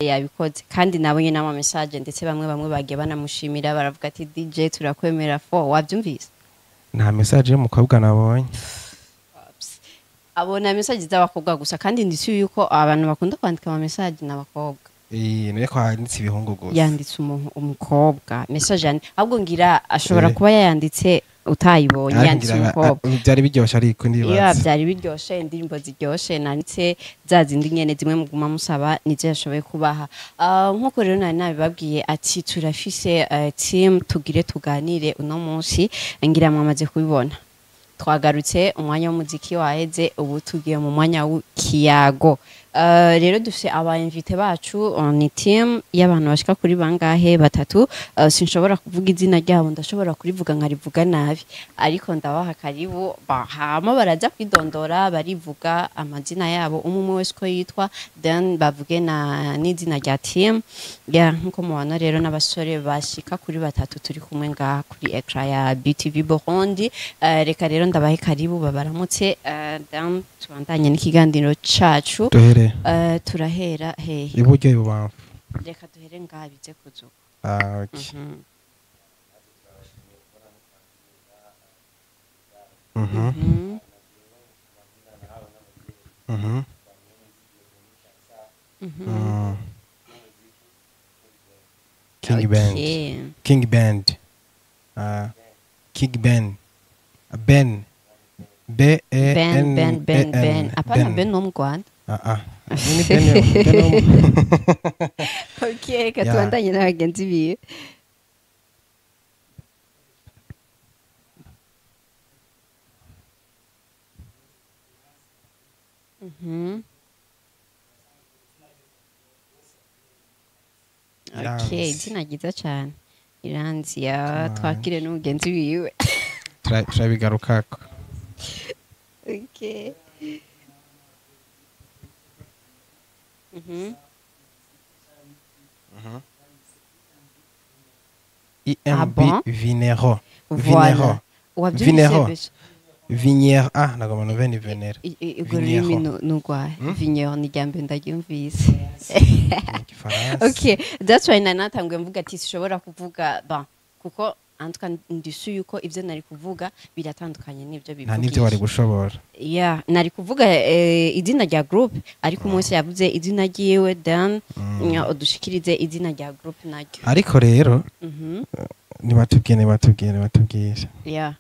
Yabikoze kandi nabonye n'ama message, ndetse bamwe bamwe bagiye banamushimira, baravuga ati: "DJ, turakwemera." Fo wabyumvise? Nta message y'umukobwa nabonye. Abona message z'abakobwa gusa, kandi ndisi yuko abantu bakunda kwandika ama message n'abakobwa. Eh, none ko handitse ibihungu gusa? Yanditse umukobwa message ahubwo ngira ashobora Eh. kuba yayanditse utayibonye. Ariko Yanditse ngira umukobwa. Byari biryoshe, ariko Iyo ndibaza byari biryoshe, indirimbo ziryoshe nanditse za zindi nyene zimwe muguma musaba, nizo yashoboye kubaha. Nkuko rero nari nabibabwiye ati turafise team tugire tuganire uno munsi, ngira mwamaze kubibona, twagarutse. Umwanya w'umuziki waheze, ubu tugiye mu mwanya w'ikiyago. Rero dufise aba invité bacu, ni team y'abantu bashika kuri bangahe? Batatu. Sinshobora kuvuga izina ryabo, ndashobora kurivuga nkarivuga nabi, ariko ndabaha karibu. Hama baraza kwidondora, barivuga amazina yabo umwe umwe wese uko yitwa, then bavuge na n'izina rya team ya. Nkuko mubona rero, n'abasore bashika kuri batatu turi kumwe ngaha kuri écran ya BTV Burundi. Reka rero ndabahe karibu, babaramutse, then tubandanye n'ikiganiro cacu. Duhere Turahera hehe? Iburyo, ibubamfu? Reka duhere ngaha bize kuzuka. Ah, okay. King Band. King Band. King Ben. Ben. B E Ben. N Ben, Ben. E Ben. N. Apana Ben wo mu Rwanda. Ah ah. Ni Ben, Ben Okay, reka Yeah. tubandanye n'abagenzi biwe. Okay, Iranzi. izina ryiza cyane, Iranzi ya. Come on. Twakire n'umugenzi wiwe. Turabigarukako. Okay. IMB. Ah bon? Vinero. Voilà. Vinero. Wabyumvise? Vinero. Besho. Vinière. Ah, nagomba numve ni Venero. Urwo Vigneron. rurimi ni urwahe? Vigneron ni irya mbere ndaryumvise. Mu Gifaransa. Okay, that's why nanatanguye mvuga ati sishobora kuvuga ba kuko en tout cas ndisu yuko ivyo nari kuvuga biratandukanye n'ivyo Nta n'ibyo wari bivugisha. gushobora. Yeah, nari kuvuga izina rya group, ariko umunsi yavuze izina ryiwe, then udushikirize izina rya group naryo. Ariko rero nibatubwiye, nibatubwiye, nibatubwiye. Yeah.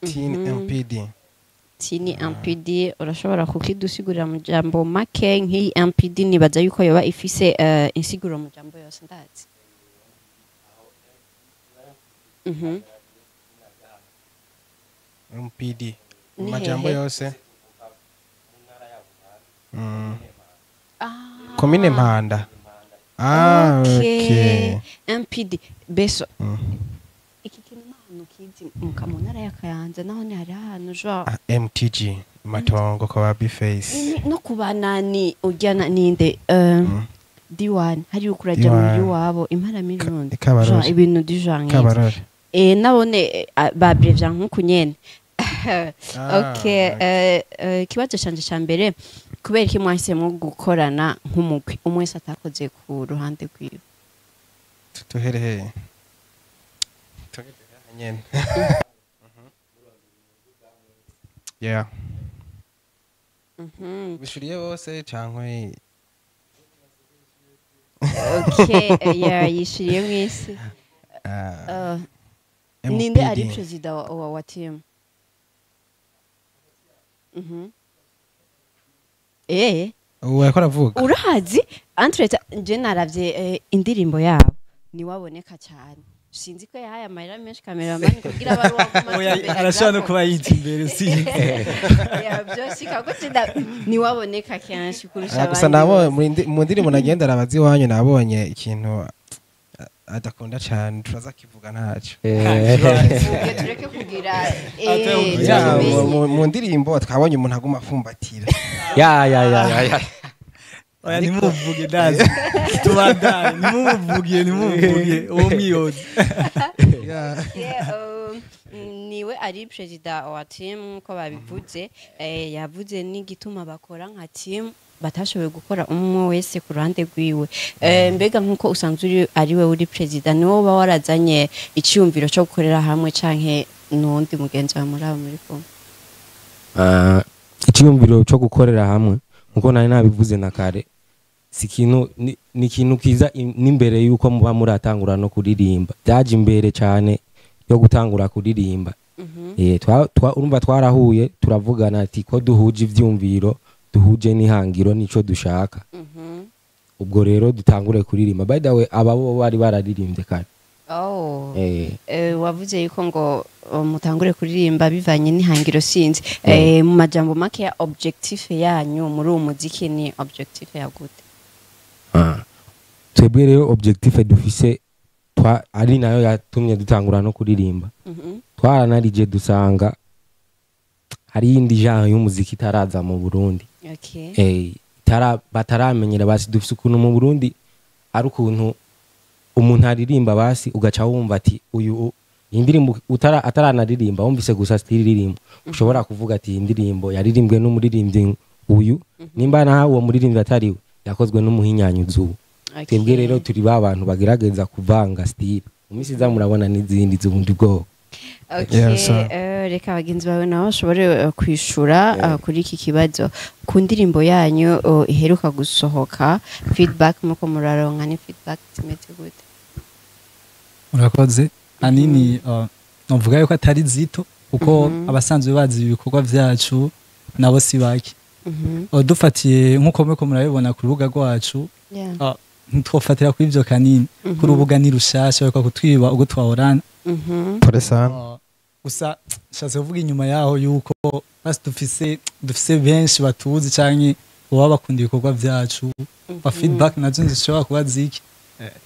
Teen MPD. Tini MPD, urashobora kukidusigurira mu jambo make? Nk'iyi MPD nibaza yuko yoba ifise insiguro mu jambo yose ndazi. MPD. Mu Ni majambo hehe? yose. Ah. Komine Mpanda. Ah, okay. MPD beso. Iki kintu n'ahantu kizi mu ntara ya Kayanza, naho ni hari ahantu genre Ah, MTG matongo kwa Bface. No kubanani ujyana ninde, D1 hari ukuraja D1. muri iwabo impara mirundi. Kabarore. Genre ibintu du genre nk'ivyo. Kabarore. Nabone babrevya nk'uku nyene. Ah, Okay, ikibazo canje ca mbere: kubera iki mwahisemo gukorana nk'umugwi, umwe wese atakoze ku ruhande rwiwe? Tuhere he? Tuhere nyene. Yeah. Bishuriye bose cankwe? Okay, yeah, yishuriye mwese. Ah, Ninde ari MPD. perezida wa team? Ubu ariko aravuga. Urahazi entre nje naravye indirimbo yabo niwaboneka cyane, sinzi ko yahaye amahera menshi cameraman kugira abaruwa. Oya, arashobora no kuba yita imbere, sinzi. Byose gutsinda niwaboneka kenshi kurusha Ah, gusa abandi nabonye bose. mu ndirimbo nagenda arabazi iwanyu, nabonye ikintu adakunda cyane, turaza kivuga ntacyo. Tuvuge, tureke kugira Ya, tumenye. Mu ndirimbo twabonye umuntu aguma afumbatira. Ya ya ya ya ya. Oya, ntimuvuge, ndazi tubandane, ntimumuvuge, ntimumuvuge uwo mwiyozi. Yeah. Yeah, niwe ari perezida wa team nkuko babivuze. Yavuze n'igituma bakora nka team, batashoboye gukora umwe wese ku ruhande rwiwe. Mbega nkuko usanzwe uri ari we uri perezida, niwe uba warazanye icyumviro cyo gukorera hamwe canke n'uwundi mugenzi wawe muri abo muri kumwe? Ah, icyiyumviro cyo gukorera hamwe, nkuko nari nabivuze na kare, si ikintu ni ikintu kiza n'imbere yuko muba muratangura no kuririmba. Byaje imbere cyane yo gutangura kuririmba. Urumva twarahuye, turavugana ati ko duhuje ivyumviro, duhuje n'ihangiro, nico dushaka, ubwo rero dutangure kuririmba. By the way, aba bo bari bararirimbye kare. Oh. Wavuze yuko ngo mutangure kuririmba bivanye n'ihangiro, sinzi. Mu majambo make ya objectif yanyu muri uwo muziki ni objectif ya gute? Ah. Twebwe rero objectif dufise ari nayo yatumye dutangura no kuririmba, twaranarije dusanga hari iyindi genre y'umuziki itaraza mu Burundi. Bataramenyera. Basi dufise ukuntu mu Burundi ari ukuntu umuntu aririmba, basi ugaca wumva ati uyu iyi ndirimbo ataranaririmba, wumvise gusa style iririmbo, ushobora kuvuga ati iyi ndirimbo yaririmbwe n'umuririmbyi uyu, nimba naho uwo muririmbyi atariwe, yakozwe n'umuhinyanyuzi ubu. Twebwe rero turi ba bantu bagerageza kuvanga style. Mu minsi iza murabona n'izindi z'ubundi bwoko. Okay, Yeah, sir. reka bagenzi bawe nabo bashobore kwishura kuri iki kibazo. Ku ndirimbo yanyu iheruka gusohoka, feedback muko muraronka ni feedback zimeze gute? Murakoze. Hanini novuga yuko atari zito, kuko abasanzwe bazi ibikorwa vyacu nabo si bake. Dufatiye nk'uko muriko murabibona ku rubuga rwacu, ntitwofatira kuri ivyo kanini, ku rubuga ni rushasha, bariko kutwiba ubwo twahorana. Pole sana. Gusa nshatse kuvuga inyuma yaho yuko basi dufise benshi batuzi canke baba bakunda ibikorwa vyacu, ba feedback nazo zishobora kuba ziki.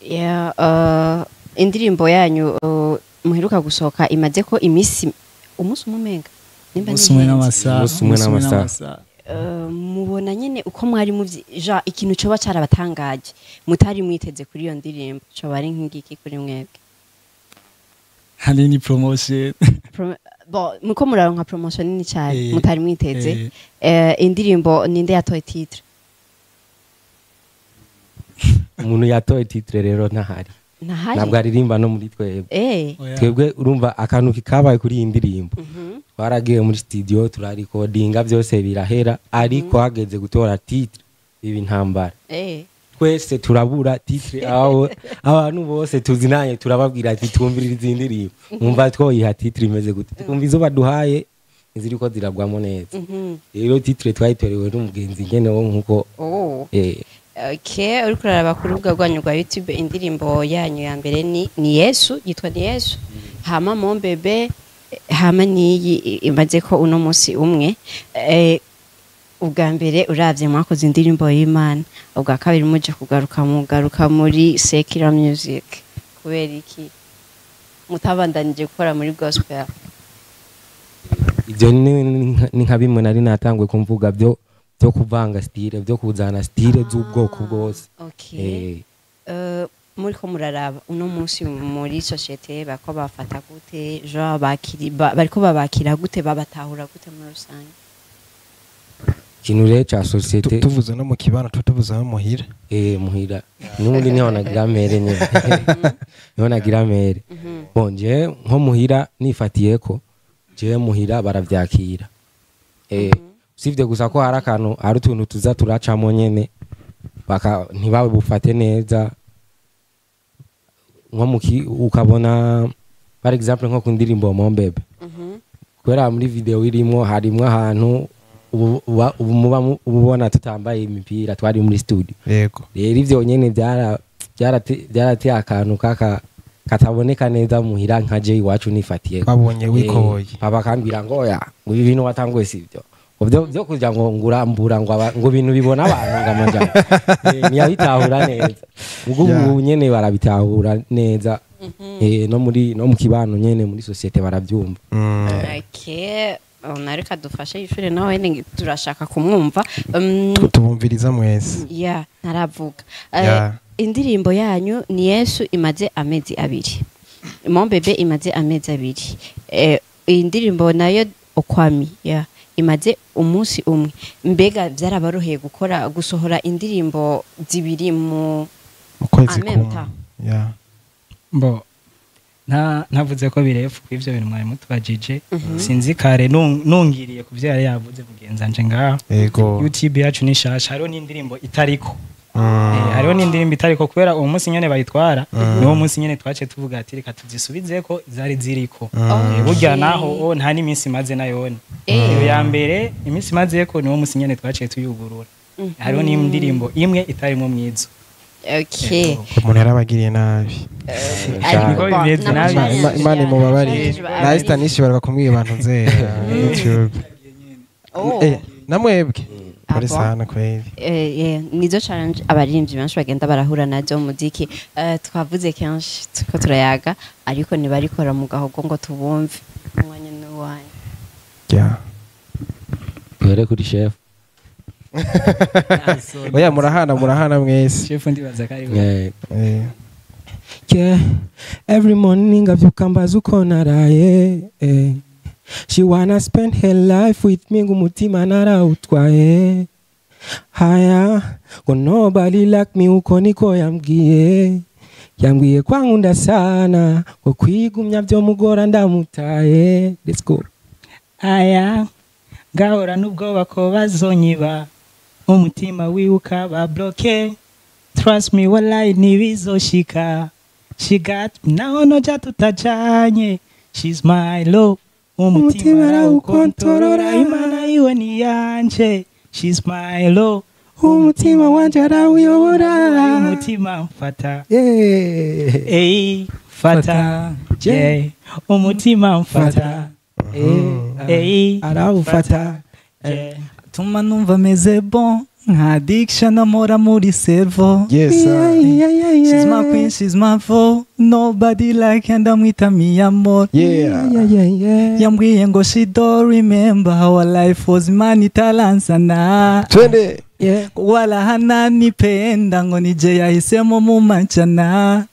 Yeah, indirimbo yanyu muheruka gusohoka imaze ko imisi umunsi umwe umenga nimba umunsi umwe ntihenze. n'amasaha. Umunsi umwe n'amasaha. Mubona nyene uko mwari muvyi ja ikintu coba carabatangaje mutari mwiteze kuri iyo ndirimbo coba ari nk'igiki kuri mwebwe? Hanini promotion. Bon, muko muraronka promotion nini cyane mutari mwiteze. Indirimbo ninde yatoye titre? Umuntu yatoye titre rero ntahari. Ntahari? Ntabwo aririmba no muri twebwe. Oya. Twebwe urumva akantu kikabaye kuri iyi ndirimbo, twaragiye muri studio, turarikodinga, byose birahera, ariko hageze gutora titre biba intambara. Twese turabura titre. Aho abantu bose tuzinanye turababwira ati twumvirire izi ndirimbo, mwumva twoyiha titre imeze gute? Tukumva izo baduhaye iziriko ziragwamo neza. Rero titre twayitorewe n'umugenzi nyene wo nkuko. Oh. Okay, uriko uraraba ku rubuga rwanyu rwa YouTube, indirimbo yanyu ya mbere ni Yesu, yitwa ni Yesu, hama Mon Bébé, hama niyi imaze ko uno munsi umwe. Ubwa mbere uravye mwakoze indirimbo y'Imana, ubwa kabiri muje kugaruka mugaruka muri secular music, kubera iki mutabandanije gukora muri gospel? Ibyo ni nka bimwe nari natanguye kumvuga byo kuvanga style, byo kuzana style z'ubwoko bwose. Muriko muraraba uno munsi muri société bako bafata gute, genre bakiri bariko babakira gute, babatahura gute muri rusange? Ikintu rero ca société Tuvuze no mu kibano, tuvuze no muhira. Muhira n'ubundi niho nagira mere nyene, niho nagira mere. Bon, je nko muhira nifatiye ko jewe muhira baravyakira, usibye gusa ko hari akantu, hari utuntu tuza turacamo nyene baka ntibabufate neza, nko muki ukabona par exemple nko ku ndirimbo Mon Bébé, kubera muri video irimo harimwo ahantu ubu muba uba ubona tutambaye imipira, twari muri studio. Rero ivyo nyene byarateye akantu kaka kataboneka neza muhira, nka je iwacu nifatiye. Babonye wikoboye. Papa akambwira ngo oya, ngo ibi bintu watanguye sivyo, ngo byo kugira ngo ngurambura ngo ngo ibintu bibona abantu ngo amajambo. Ntiyabitahura neza. Ubwo ubu nyene barabitahura neza. No mu kibano nyene, muri société barabyumva. Okay, nareka dufashe yishure nawe turashaka kumwumva. Tubumviriza mwese. Ya, ntaravuga. Indirimbo yanyu ni Yesu imaze amezi 2. Mon Bébé imaze amezi 2, iyi ndirimbo nayo Okwami ya imaze umunsi umwe. Mbega byarabaroheye gukora gusohora indirimbo zibiri mu kwezi en même kumwe? temps? Yeah. Bo ntavuze ko birefu ku ivyo bintu mwari mutubajije, sinzi kare nungiriye ku vyo yari yavuze mugenzi wanje ngaho. YouTube yacu ni shasha, hariho n'indirimbo itariko. Hariho n'indirimbo itariko kubera uwo munsi nyene bayitwara, niwo munsi nyene twace tuvuga ati reka tuzisubizeko zari ziriko. Burya naho nta n'iminsi imaze nayone. Iyo ya mbere iminsi imazeko, niwo munsi nyene twaciye tuyugurura. Hariho n'indirimbo imwe itarimwo mwizo. Umuntu yarabagiriye nabi. Ariko Niko bon, bimeze nabi. Imana imubabarire. N'ama Na Estanish bari kumwiba abantu nzera YouTube. Oh. Namwebwe Ah, pole bon? sana kweli. Yeah, nizo challenge abaririmbyi benshi bagenda barahura nazo mu muziki. Twavuze kenshi tuko turayaga, ariko ntibarikora mu gahogo ngo tubumve. Umwanya n'uwanyu. Yeah. Duhere kuri chef. Oya, murahana, murahana mwese. Chef ndibaza ko ari we. Yeah, every morning avyuka mbaza uko naraye. She wanna spend her life with me, ngo umutima narawutwaye. Haya, ngo nobody like me, uko niko yambwiye. Yambwiye ko ankunda sana, ngo kwigumya byo mugora ndamutaye. Let's go. Aya ngahora n'ubwoba ko bazonyiba, umutima wiwe ukaba bloqué. Trust me, wallahi ntibizoshika. She got me, naho noja tutajanye. She's my love, umutima arawukontorora, Imana iwe ni yanje. She's my love, umutima wanje arawuyobora. Umutima mfata. Yeah. Ey, fata. Yeah, umutima mfata. Ey, arawufata. Yeah. Tuma numva meze bon nka addiction amora muri cerveau. Yes sir. She's my queen, she's my foe. Nobody like her, ndamwita mi amor. Yeah. Yambwiye ngo she don't remember how our life was, Imana itaransana. Twende. Wala hananipenda, ngo nije yahisemo mu mancana.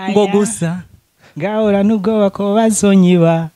Ngo gusa ngahora n'ubwoba ko bazonyiba,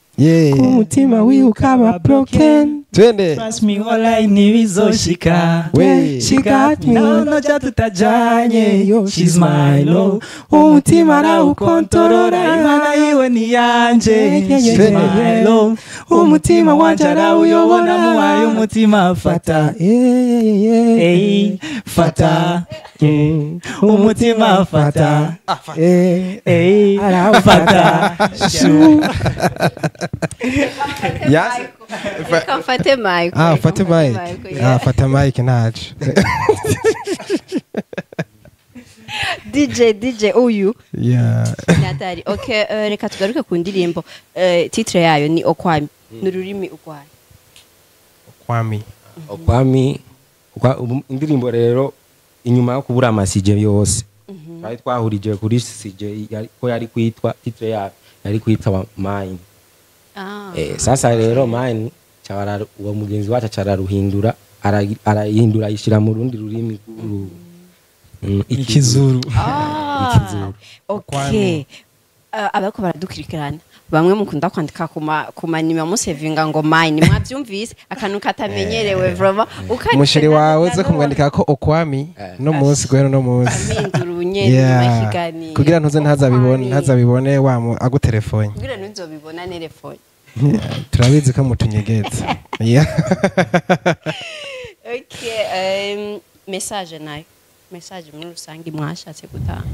umutima wiwe ukaba broken. Twende. Trust me, wallahi ntibizoshika. We. She got me. Naho noja tutajanye. Yo, She's my love, umutima arawukontorora, Imana yiwe ni yanje. Yeah, She's my love, umutima wanje arawuyobora. Namuhaye umutima, fata. Yeah. Ey, fata. Yeah. Umutima fata. Yeah. Ey, arawufata. Shu. Yes. Reka mfate mic. Ah, Reka fate mfate mic. yeah. Ah, fata mic ntaco. DJ, DJ uyu Yeah. Natari. Okay, reka tugaruke ku ndirimbo. Titre yayo ni Okwami, ni ururimi urwaye? Kwami. Okwami indirimbo rero, inyuma yo kubura ama sujet yose, twari twahurije kuri sujet ko yari kwitwa, titre yayo yari kwitwa Mine. Sasa rero Mine cyabara uwo mugenzi wacu acararuhindura, arayihindura ayishyira mu rundi rurimi Ikizuru. Ah, okay. Abariko baradukurikirana bamwe mukunda kwandika ku manima musevinga ngo mine, mwabyumvise akantu katamenyerewe vraiment. Ukanditse Umusheri wawe uze nanone kumwandika ko Okwami no munsi, guhera no munsi. Amindura ubunyene nyuma y'ikiganiro. Kugira ntuze ntazabibone. Okwami. Ntazabibone wa agutelefone. Kugira ntuzobibona telefone. Turabizi ko mutunyegetse. Yeah. Okay, message nayo, message muri rusange mwashatse gutanga?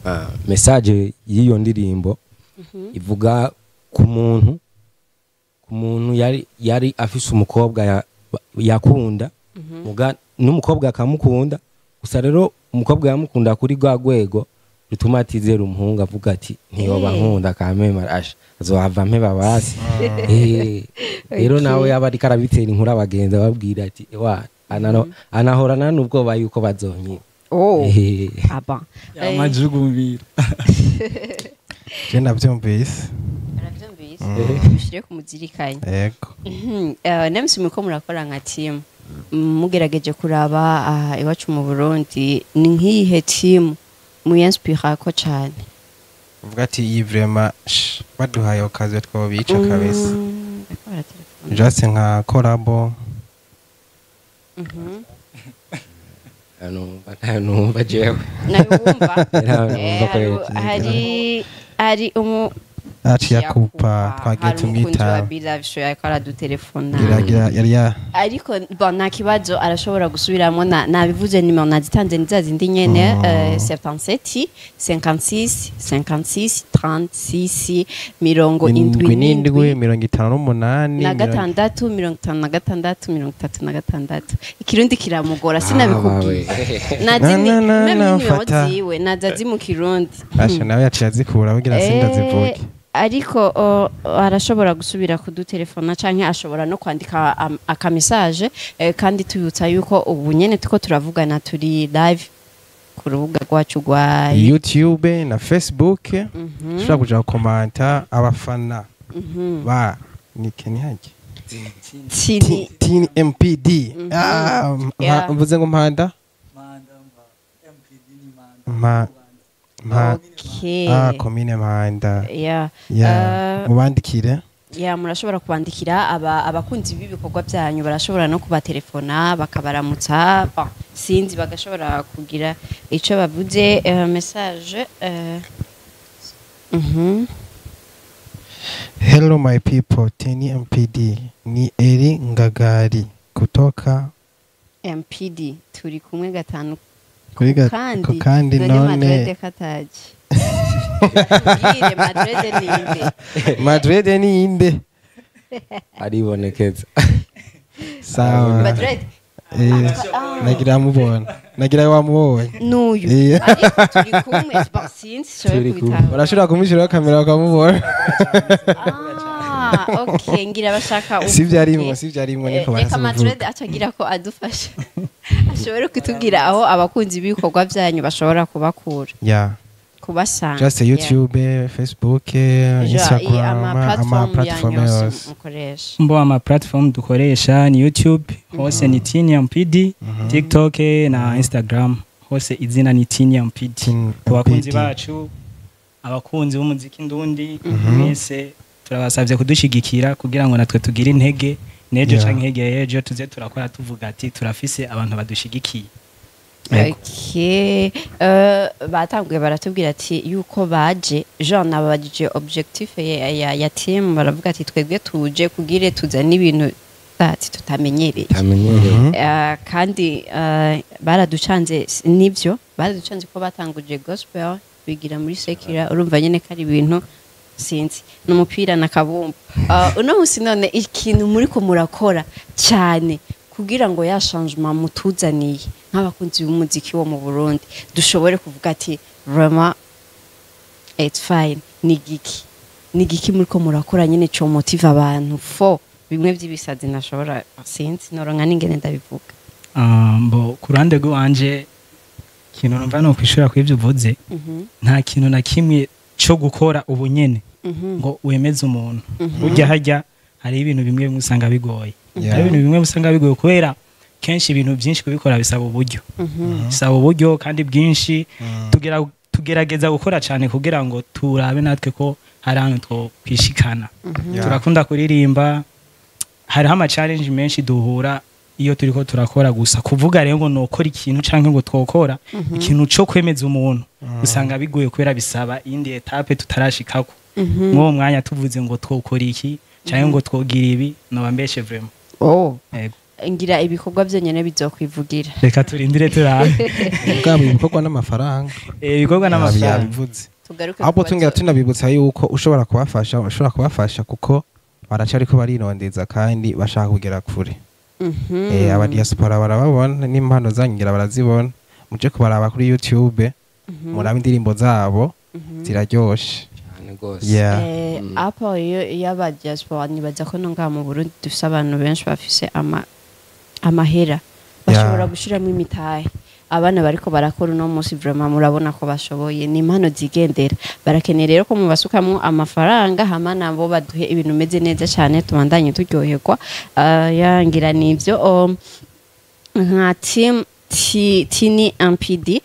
Ah, message y'iyo ndirimbo ivuga ku muntu yari afise umukobwa yakunda, muga n'umukobwa akamukunda. Gusa rero umukobwa yamukunda kuri rwa rwego rutuma atizera umuhungu, avuga ati ntiyoba nkunda kamema, asha azohava mpeba basi. Rero nawe yaba ariko arabitera inkuru abagenzi, ababwira ati wa anahorana n'ubwoba yuko bazonyiba. Oh. Aba Amajugumbira. Je navyumvise. Aravyumvise, bishire kumuzirikanya. Yego. Nemsi muriko murakora nka team, mugerageje kuraba aha iwacu mu Burundi, ni nk'iyihe team muyinspira ko cane? Uvuga ati iyi vraiment baduhaye occasion twobica kabisa. Bariko baratelefona. Just nka collabo. Numva ntayo numva jewe. Nayo wumva? Nayo numva ko Hari umu Aciye akupa, twagiye hari umukunzi wa tumwita. Be Show yariko aradutelefona. Gira yari ya Ariko bon, nta kibazo, arashobora gusubiramo. Nabivuze, nimero nazitanze ni za zindi nyene, 77 56 56 36 mirongo indwi indwi n'indwi, 58 na gatandatu, 56, 36. Ikirundi kiramugora, sinabikubwiye? Nazini Na, na, na, même na, nimero fata. ziwe naza mu Kirundi. Asha nawe yaciye azikura kugira sindazivuge. Ariko arashobora gusubira kudutelefona canke ashobora no kwandika aka message. Kandi tubibutsa yuko ubu nyene tuko turavugana turi live ku rubuga rwacu rwa YouTube na Facebook. Ushobora kuja gukomanta, abafana ba ni Kenihage Tini. Tini MPD. Ah, mvuze ngo Mpanda mpa mpa. Okay. Ah, komine Mpanda. Yeah. Mubandikire. Ya, murashobora kubandikira abakunzi b'ibikorwa byanyu, barashobora no kubatelefona bakabaramutsa. Bon, sinzi, bagashobora kugira ico bavuze. Message. Hello my people, Tini MPD, ni Eri Ngagari kutoka MPD, turi kumwe gatanu. Kuri kandi ku kandi. None None Madrid kataje. Tubwire, Madrid ninde? Madrid ni inde? Aribonekeza. Sawa. Madrid. Eh, nagira mubona, nagira wamubonye. N'uyu. Ariko turi kumwe. Bon, sinzi shoboye Turi kumwe. kubitahura. Barashobora kumushyiraho kamera bakamubona. Ah, okay, ngira bashaka Si byo arimo, uvuge. si byo arimo, niko Reka baraza Madrid kuvuga. acagira ko adufasha, ashobore kutubwira aho abakunzi b'ibikorwa byanyu bashobora kubakura, kubasanga. Just YouTube, Facebook, Instagram, ama platform yanyu yose yose. mukoresha. Mbo ama platform dukoresha ni YouTube hose ni Tini MPD, TikTok na Instagram hose izina ni Tini MPD. Tini Ku bakunzi MPD. bacu, abakunzi b'umuziki ndundi mwese, turabasabye kudushigikira kugira ngo natwe tugire intege n'ejo canke hirya y'ejo tuze turakora tuvuga ati turafise abantu badushigikiye. Okay. Batanguye baratubwira ati yuko baje, Jean nababajije objectif ya team, baravuga ati twebwe tuje kugire tuzane ibintu ati tutamenyereye. Tamenyereye. Kandi baraducanze, nivyo baraducanze ko batanguje gospel bigira muri secular. Urumva nyene ko ari ibintu, sinzi, n'umupira na kabumbu. Uno musi none ikintu muriko murakora cyane kugira ngo ya changement mutuzaniye nk'abakunzi b'umuziki wo mu Burundi dushobore kuvuga ati vraiment it's fine, ni giki muriko murakora nyene co motive abantu fo bimwe by'ibisazi nashobora, sinzi noronka n'ingene ndabivuga? Ah, mbo ku ruhande rw'iwanje, ikintu numva ni ukwishura kuri ibyo uvuze, nta kintu na kimwe cyo gukora ubu nyene ngo wemeze umuntu. Burya hajya hari ibintu bimwe bimwe usanga bigoye. Hari ibintu bimwe usanga bigoye kubera kenshi ibintu byinshi kubikora bisaba uburyo, bisaba uburyo kandi bwinshi. Tugerageza gukora cyane kugira ngo turabe natwe ko hari ahantu twokwishikana. Turakunda kuririmba, hariho ama challenge menshi duhura iyo turiko turakora. Gusa kuvuga rero ngo nokora ikintu canke ngo twokora ikintu co kwemeza umuntu, usanga bigoye kubera bisaba iyindi étape tutarashikako. Mw'uwo mwanya tuvuze ngo twokora iki canke ngo twogira ibi, noba mbeshe vraiment. Oh. Yego. Ngira ibikorwa byonyine bizokwivugira. Reka turindire turabe. Bwabo ibikorwa n'amafaranga. Ibikorwa n'amafaranga. Yabivuze. Tugaruke Ahubwo ku tungira tunabibutsa yuko ushobora kubafasha kuko baracariko barirondeza kandi bashaka kugera kure. Aba diaspora barababona n'impano zanyu ngira barazibona. Muje kubaraba kuri YouTube, murabe indirimbo zabo, ziraryoshe. Cyane rwose. Yeah. Apo iyo y'aba diaspora, nibaza ko no ngaha mu Burundi dufise abantu benshi bafise amahera bashobora gushiramo imitahe. Abana bariko barakora uno munsi vraiment murabona ko bashoboye, ni impano zigendera. Barakeneye rero ko mubasukamwo amafaranga, hama nabo baduhe ibintu bimeze neza cyane, tubandanye turyoherwa. Yangira nivyo, nka team. Tini MPD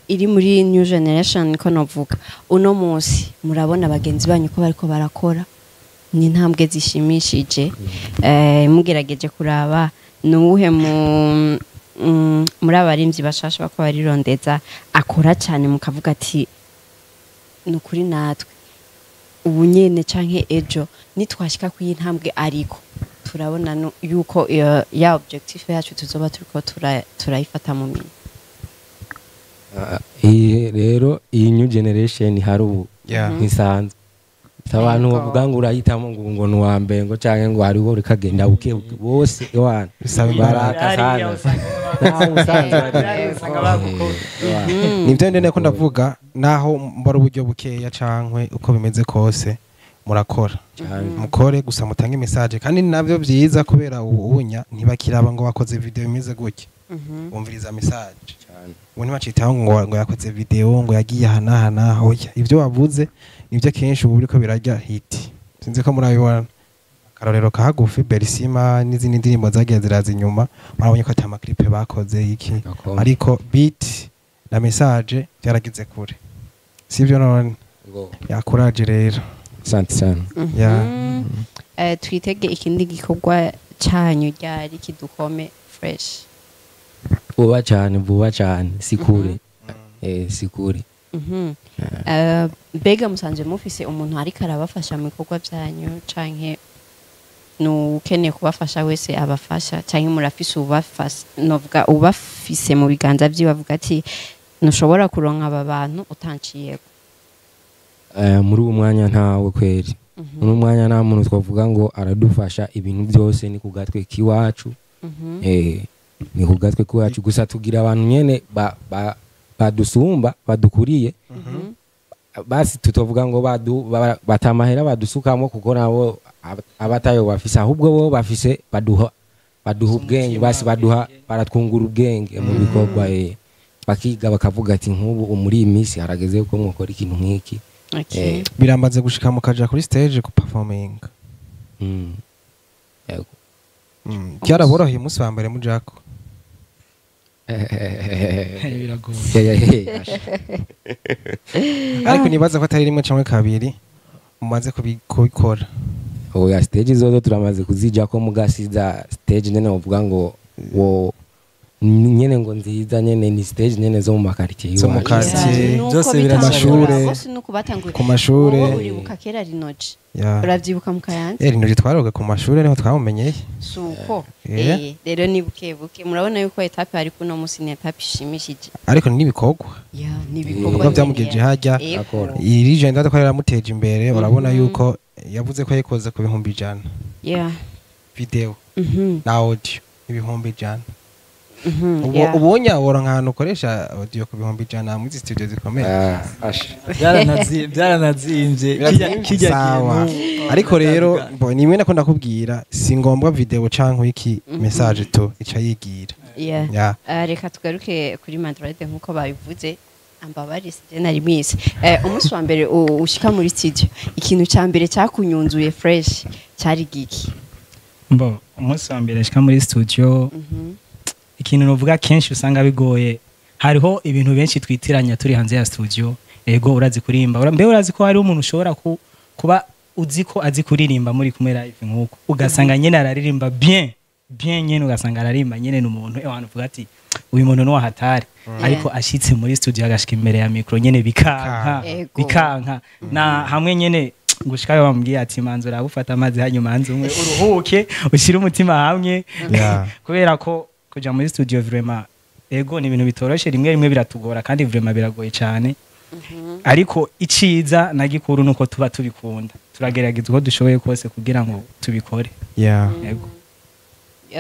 iri muri New Generation, ko novuga uno munsi murabona bagenzi banyu ko bariko barakora, ni intambwe zishimishije. Mugerageje kuraba, nuwuhe mu muri abarimvyi bashasha bako barirondeza akora cyane, mukavuga ati nukuri natwe ubu nyene canke ejo nitwashika ku intambwe, ariko turabona yuko ya objectif yacu tuzoba turiko turayifata mu minwe? Iyi rero, iyi new generation hari ubu ntisanzwe. Abantu bavuga ngo urahitamo ngo ni uwa mbere ngo canke ngo hariho rikagenda buke buke, bose ewana Bisaba imbaraga. baraka sana, nawe usanzwe Hariya usanga bagukora. Nibyo ndende ko ndavuga, naho mbara uburyo bukeya cankwe uko bimeze kose, murakora, mukore gusa mutange message. Kandi ni navyo byiza, kubera ubu unya ntibakiraba ngo wakoze video imeze gutya, bumviriza message. Ubu ntibacitaho ngo yakoze video, ngo yagiye aha n'aha n'aha. Oya, ibyo wavuze nibyo kenshi ubu biriko birarya hit. Sinzi ko murabibona, akarorero kahagufi Berisima n'izindi ndirimbo zagiye ziraza inyuma, murabonye ko ata ma clip bakoze iki, ariko beat na message byaragize kure, sibyo none? Yakuraje rero. Asante sana. Ya. Twitege ikindi gikorwa canyu ryari kidukome fresh? Vuba cyane, vuba cyane, si kure, si kure. Mbega musanzwe mufise umuntu ariko arabafasha mu bikorwa byanyu, canke nukeneye kubafasha wese abafasha, canke murafise ubafasha, novuga ubafise mu biganza vyiwe, avuga ati ntushobora kuronka aba bantu utanciyeko? Muri uwo mwanya ntawe kweri. Muri uwo mwanya nta muntu twavuga ngo aradufasha. Ibintu byose ni ku gatwe k'iwacu. Ni ku gatwe k'iwacu gusa. Tugira abantu nyene badusumba, badukuriye. Basi tutovuga ngo batamahera badusukamo, kuko nabo abatayo bafise, ahubwo bo bafise baduha ubwenge. Basi baduha, baratwungura ubwenge mu bikorwa, bakiga bakavuga ati nk'ubu muri iyi minsi harageze ko mwokora ikintu nk'iki. Biramaze gushika mukaja kuri stage ku performing? Yego. Byaraboroheye umunsi wa mbere mujako? Biragoye. Yeah. Ariko nibaza ko atari rimwe cyangwa kabiri mumaze kubikora. Oya, stage zozo turamaze kuzijako, mugasiza stage nyene uvuga ngo wo nyene ngo nziza nyene, ni stage nyene zo mu ma quartier Zo mu iwacu. quartier. Nuko Byose bitangura, birashoboka. bose nuko batanguye. Ku mashure. Wowe uribuka kera Rinoji? Uravyibuka mu Kayanza? Rinoji twaroga ku mashure, niho twamumenyeye. Suko. Rero ni buke buke, murabona yuko étape ari kuno musi ni étape ishimishije. Ariko ni n'ibikorwa. Ya, ni ibikorwa. Ibikorwa byamugejeje hajya. Akora. Iyi legend ko yaramuteje imbere, urabona yuko yavuze ko yayikoze ku 100,000, video na audio 100,000. Ubonye wora nk'ahantu ukoresha audio ku 100,000 muri izi studio zikomeye. Ah, ash. Byaranazimvye kijya Sawa. kintu. Ariko rero bo nimwe nako ndakubwira, si ngombwa video canke iki, message to ica yigira. Ya. Reka tugaruke kuri Madrid nkuko babivuze, ambabari sije nari mwise. Umunsi wa mbere ushika muri studio, ikintu ca mbere cyakunyunzuye fresh cyari giki? Mbo umunsi wa mbere nshika muri studio, ikintu novuga, kenshi usanga bigoye, hariho ibintu benshi twitiranya turi hanze ya studio. Ego, urazi kuririmba, mbe urazi ko hariho umuntu ushobora kuba uzi ko azi kuririmba, muri kumwe live nkuko, ugasanga nyene araririmba bien bien nyene, ugasanga araririmba nyene n'umuntu ewana uvuga ati uyu muntu ni hatari, ariko ashitse muri studio agashika imbere ya micro nyene bikanka. Bikanka na hamwe nyene gushikayo bamubwiye ati manzi uragufata amazi, hanyuma manzi umwe uruhuke, ushyire umutima hamwe, kubera ko kuja muri studio vraiment, ego, ni ibintu bitoroshe. Rimwe rimwe biratugora, kandi vraiment biragoye cyane. Ariko iciza na gikuru nuko tuba tubikunda, turagerageza uko dushoboye kose kugira ngo tubikore. Ego.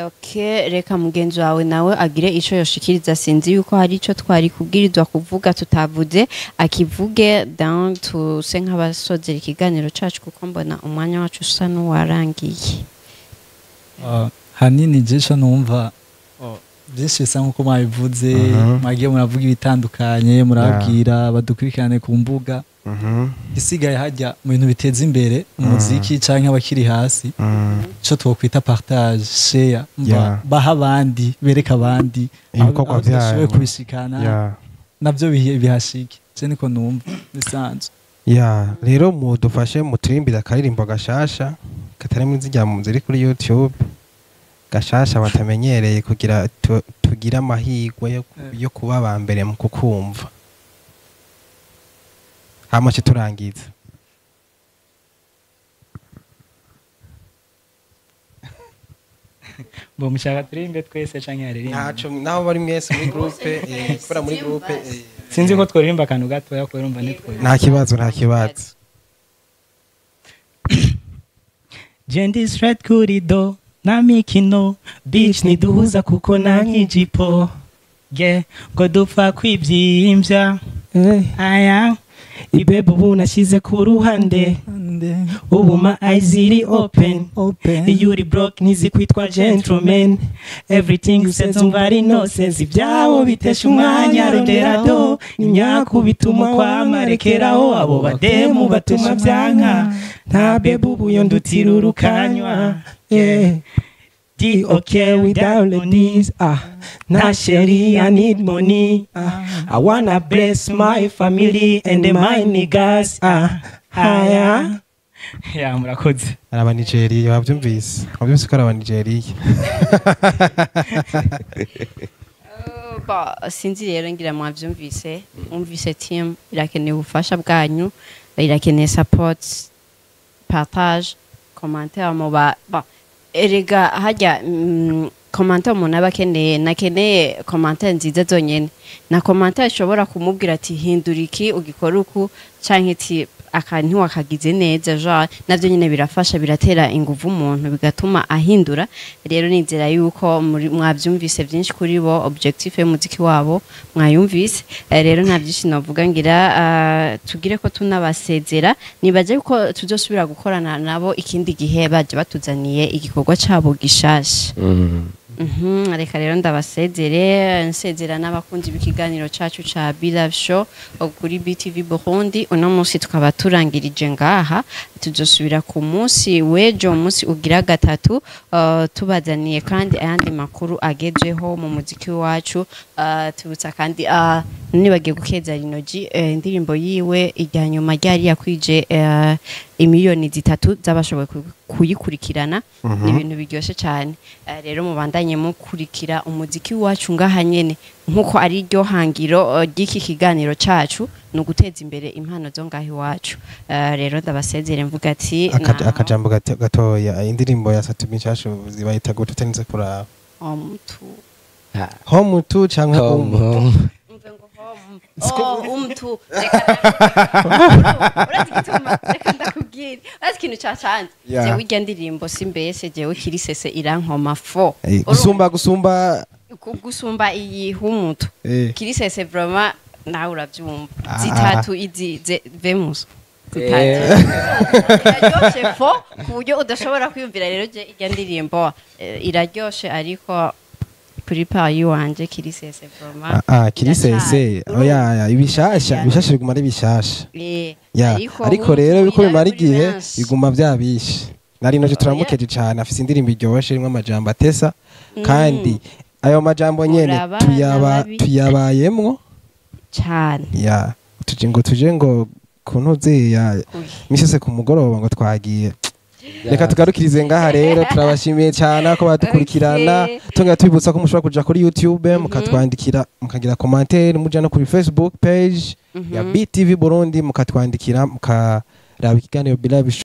Okay, reka mugenzi wawe nawe agire ico yoshikiriza. Sinzi yuko hari ico twari kubwirizwa kuvuga tutavuze, akivuge down, tuse nk'abasozera ikiganiro cacu, kuko mbona umwanya wacu usa n'uwarangiye. Hanini jesho numva, byinshi bisa nkuko mwabivuze. Mwagiye muravuga ibitandukanye, murabwira badukurikirane ku mbuga. Isigaye hajya mu bintu biteza imbere umuziki canke abakiri hasi, ico twokwita partage, share, baha abandi, bereka abandi ibikorwa aho tudashoboye byanyu. kubishikana, navyo bihashike. Je niko numva bisanzwe. Ya, rero mudufashe muturimbire akaririmbo gashasha katari muri zirya mu ziri kuri YouTube, gashasha batamenyereye, kugira tugire amahirwe yo kuba aba mbere mu kukumva, hama ce turangiza. Bo mushaka turirimbe twese canke yaririmbe? Ntaco, naho bari mwese muri groupe, kubera muri groupe. Sinzi ko tworirimba akantu gatoya kubera urumva nitwe. Nta kibazo, nta kibazo. Jendi straight kuri do na mikino, bitch, niduhuza kuko nankijipo, yeah, ngo dupfa kwibyimbya aya ibebe ubu nashyize ku ruhande, ubu ma eyes iri open. Open. Iyo uri broke ntizi kwitwa gentleman. Everything you said umva ari nonsense, ibyabo bitesha umwanya, rondera do imyaku bituma kwama, rekeraho abo bademu batuma byanka, nta bebe ubu yo ndutira urukanywa, yeah. D okay without ladies, ah, na chérie, I need money, ah, I wanna bless my family and my niggas, ah, ah, yeah. Ya, murakoze. Ari aba Nigeria, wabyumvise ko ari aba Nigeria. Ba, sinzi rero, ngira mwavyumvise, mwumvise team irakeneye ubufasha bwanyu, irakeneye support, partage, commentaire, muba ba erega hajya commentaire umuntu aba akeneye, nakeneye commentaire nziza zonyene, na commentaire ishobora kumubwira ati hindura iki, ugikora uku, canke ati aka ntiwakagize neza, genre navyo nyine birafasha, biratera inguvu umuntu, bigatuma ahindura. Rero nizera yuko mwavyumvise byinshi kuri bo, objectif y'umuziki wabo mwayumvise. Rero nta byinshi navuga, ngira tugire ko tunabasezera, nibaje yuko tuzosubira gukorana nabo ikindi gihe baje batuzaniye igikorwa cabo gishasha. Reka rero ndabasezere, nsezera n'abakunzi b'ikiganiro cacu ca Be Love Show kuri BTV Burundi. Uno munsi tukaba turangirije ngaha, tuzosubira ku munsi w'ejo, munsi ugira gatatu, tubazaniye kandi ayandi makuru agezweho mu muziki wacu. Tubutsa kandi nibagiye gukeza Rinogi, indirimbo yiwe ijya nyuma ryari yakwije 3 miliyoni z'abashoboye kuyikurikirana. Ni ibintu biryoshye cyane. Rero mubandanye mukurikira umuziki wacu ngaha nyene, nkuko ari ryo hangiro ry'iki kiganiro cacu, ni uguteza imbere impano zo ngaha iwacu. Rero ndabasezere mvuga ati Akajambo gatoya, indirimbo ya Satumi nshasha zibayita gute utarinze kuraba? Home to. Home to canke Home, home? Home. Umve ngo home, oh, umtu, reka urazi igituma, reka ndakubwira, urazi ikintu cacanze? Jewe irya ndirimbo simbeshe, jewe kirisese irankoma fo. Gusumba Gusumba iyi humutu. Kirisese vraiment nawe uravyumva. Ah. Zitatu izi vemus zitatu iraryoshe fo ku buryo udashobora kwiyumvira. Rero je irya ndirimbo iraryoshe, ariko kuri part yiwanje kirisese vraiment. Ah, kirisese. Iracari. Oya ya, ibishasha ibishasha biguma ari bishasha. Ya, ariko rero biko bimara iri kuri igihe benshi. Biguma byabishe. Nari noje turamukeje cyane, afise indirimbo iryoshe irimwo amajambo atesa, kandi ayo majambo nyene Murabana tuyaba babi. tuyabayemwo. Cyane. Ya, tuje ngo kuntuze ya misi yose ku mugoroba ngo twagiye. Reka tugarukirize ngaha rero, turabashimiye cyane ko badukurikirana. Tongera tubibutsa ko mushobora kuja kuri YouTube mukatwandikira, mukagira commentaire, muja no kuri Facebook page ya BTV Burundi mukatwandikira, mukaraba ikiganiro Be Live.